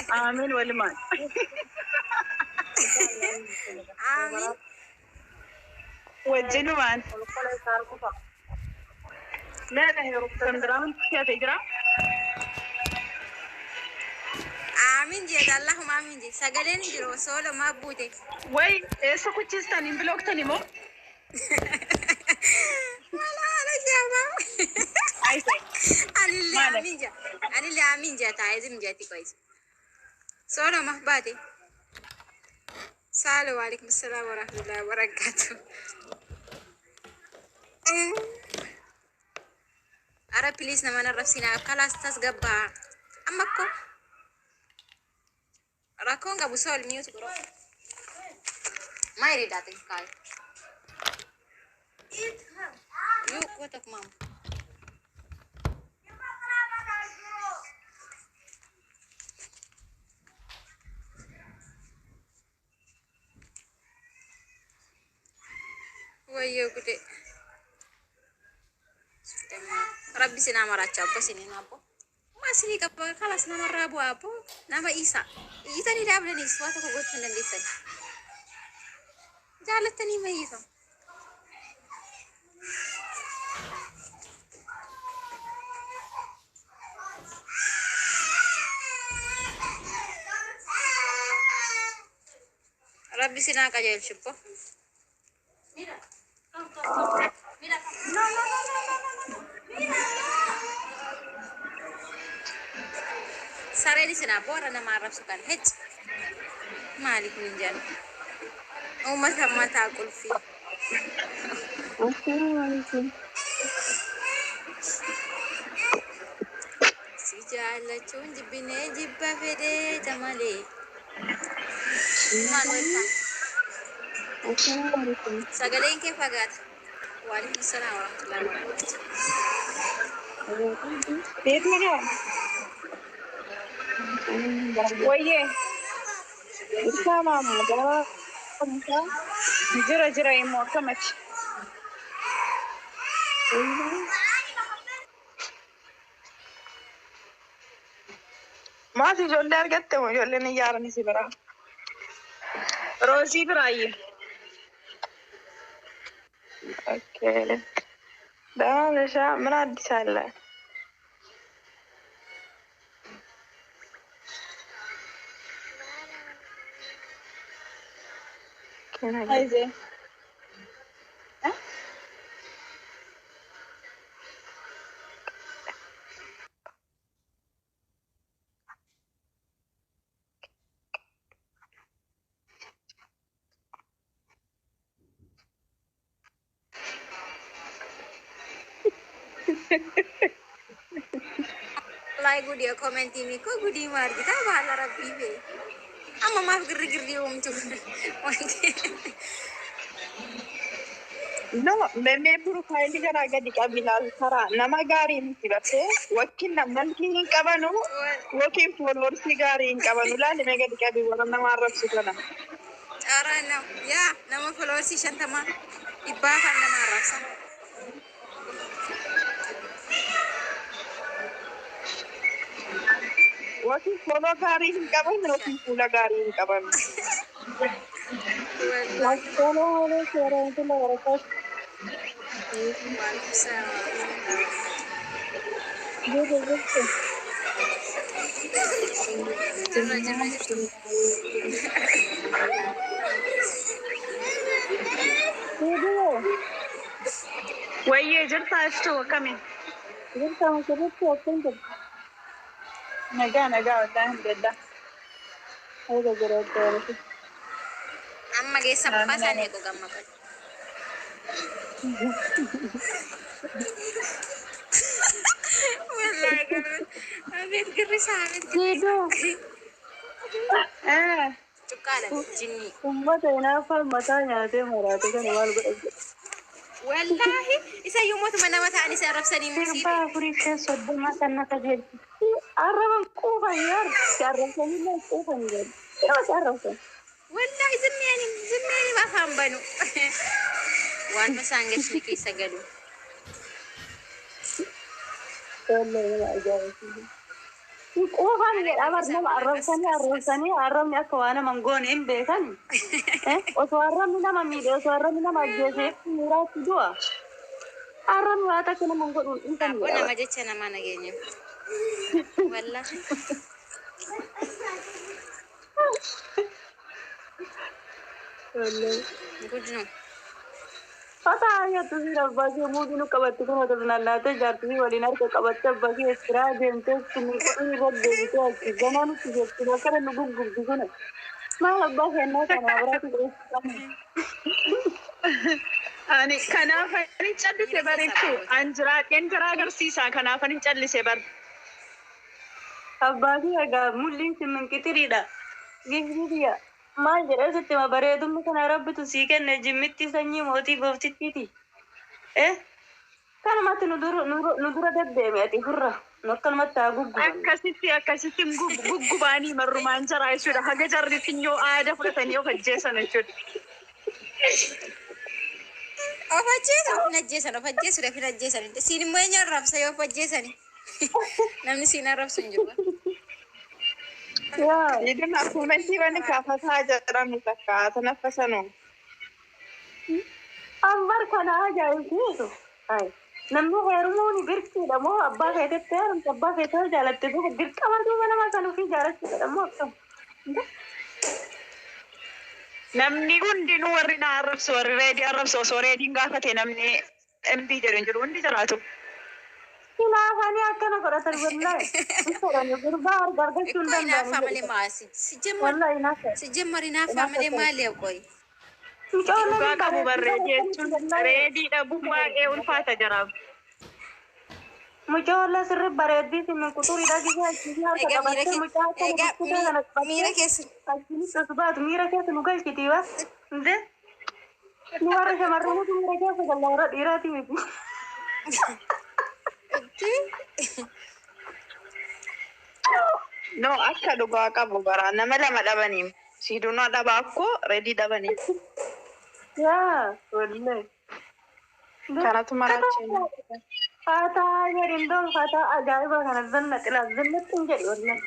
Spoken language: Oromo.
Amiin walumaan. Amiin. Wajjinumaan. Kan biraa wanti si'ate jira? Amiin jedha, Allahumma amiin jedha. Sagaleen hin jiru osoo lamaa buute. Way eessa kuchiistan hin bilooktan immoo? Mala haala jaamaa. Ayise. Anillee Maali? amiin jedha. Anillee amiin jedha taa'ee zim jedhati qoyis. Soo lamaaf baate. Saala waalaikum salaam wa rahmatullahi wa barakaatuh. Ara please nama narrabsinaa, kalaas tasgabbaa. Amma akkoo rakkoon qabu sool mute godho. Maayiri daate kaay. You what of mom? Wayyoo gude. Rabbi sinaa maraacha abbo siniin abbo. Maa sinii qaba kalaas namarraa bu'aa abbo nama isa. Iyyitanii dhaabdanis waa tokko gochuu hin dandeessan. Jaalattanii mayyifam. Rabbi sinaa qajeelchu abbo. Sareen isin abbo warra nama arrabsu kan hec. Maali kun hin jedhan. Uummata mataa qulfii. Assalamu alaikum. Si jaallachuun jibbinee jibba fedheeta malee. Maal wayita? Assalamu alaikum. Sagaleen kee fagaata. Waalaikum salaam wa rahmatullahi wa barakatuh. Beekmaa wayyee. Ibsaa maamu gara mukaa. Jira jira immoo akkamati. Maas ijoollee argatte moo ijoolleen ijaaranii si biraa? Roozii biraayyee. Okay. ደህና ነሽ? ምን አዲስ አለ? Ayizee. Wallahi gudii commentii koo gudii ma argitaa baala rabbii bee. Amma maaf girri uumtu. Wanti. No, mee profileii garaa gadi qabi laal karaa nama gaarii miti bartee wakkiin malkii hin qabanu yookiin followersii gaarii hin qabanu laali mee gadi qabi warra nama arrabsu kana. Carraa nama yaa nama followersii 50 dhibbaa kan nama arrabsa. Yookiin follow gaarii hin qaban yookiin fuula gaarii hin qaban. Wallahi. Assalamu alaikum warahmatullahi wabarakatuh. Waalaikum salaam wa rahmatullahi wa barakatuh. Jirtu jirtu. Jirra jirra jirtu. Deebi'oo. Wayyee jirtaa iftuu akkami? Jirta masirratti akkam jirtu? Nagaa nagaa wallaahi alhamdulillah. Haga jiraatu warra. Amma geessa abbaa isaanii eeguu gamma qabu. Wallahi garuu abeet girrisaa abeet girrisaa. Cuqqaala jinnii. Uummata hinaaffaan mataa nyaatee maraate kana maal godha? Wallahi isa iyyuu mootuma nama ta'an isa arrabsanii Sirbaa musiibe. 4 5 30 kan na qajeelchu. Arraban quufan yaar arrabsanillee quufan jedhu. Yeroo si arrabsan. Wallahi zimmeeni zimmeeni afaan banu. Waan isaan gashni keessa galu. Wallahi nama ajaa'ibsiisa. Quufan jedha bar nama arrabsanii arrabsanii arrabni akka waa nama hin goone hin beekan. Osoo arrabni nama miidhe, osoo arrabni nama ajjeese, miiraatti du'a. Arrabni waa takka nama hin godhuun dhiisan Abboo jedha. nama jecha namaa nageenya. Wallahi. Wallahi. Good no. Fataa ayyattu si abbaa kee muudii nu qabatti kun otoo nallaatee jaartii waliin harka qabatte abbaa kee siraa deemtee sinii qudhuu irra deebitee achi ganaa nutti jetti bakkana nu guggubdi kun. Maal abbaa kennaa kana biraatti dhiyeessu. Ani kanaaf ani callise bareechuu an jiraadheen jira agarsiisa, kanaaf ani callise bar. Abbaa kee egaa mul'iin simminqixiriidha. Giftii biyya. Maal jedhee sitti hima, bareedumni kana rabbitu sii kenne, jimmitti sanyii mootii gooftittiiti. Eh? Kanumatti nu dura nu dura deddeemi ati furra. Nu akkanumatti haa guggubannu. Akkasitti guggubaanii marrumaan jara jechuudha. Haga jarri finyoo aadaa fudhatanii of ajjeesan jechuudha. Of ajjeesan, of hin ajjeesan, of ajjeesuudha, of hin ajjeesan. Siin immoo eenyu arrabsa yoo of ajjeesani? Namni siin arrabsu hin jiru. Yaa. Iduna commentii bani kaafataa jedhamu takka tanaffasanu. Ambar kana ajaa'ibsiisu. Ay. Namni heerumuun dirqiidha moo abbaa feetetti heerumte, abbaa feetee jaalatte duuba dirqama duuba nama kan ofii jaalachuudha moo akkam? Namni hundinuu warri na arrabsu, warri reedii arrabsu, osoo reediin gaafate namni MB jedhu hin jiru, hundi jiraatu. Hinaafanii akkana godhatan wallahi. Hin gurbaa arga argachuu hin Ikkoo hinaaffaa malee danda'an. maa si jemmar Wallahi hinaafa. si jemmar hinaaffaa malee maali qoy? Dhugaa qabu barreedii jechuun reedii dhabuun baay'ee ulfaata jaraaf. Mucaa walaa sirri bareeddii simin quxuriidha gisee achiin harka Egaa miira qabattee kee mucaa akkana egaa bukkutee kana miira qabattee keessa achiinis as baatu miira keessa nu galchiti bas. Inde nu warra shamarranitu miira keessa galla, warra dhiiraati miti. Itti No, akka dhugaa qabu bara nama lama dhabaniin. Siidunaa dhabaa akkoo reedii dhabanii. Yaa wallahi. Kanatu maraachee. Fataa jedhi, indoon fataa ajaa'iba kana zanna xilaa zannatti hin jedhi wallahi.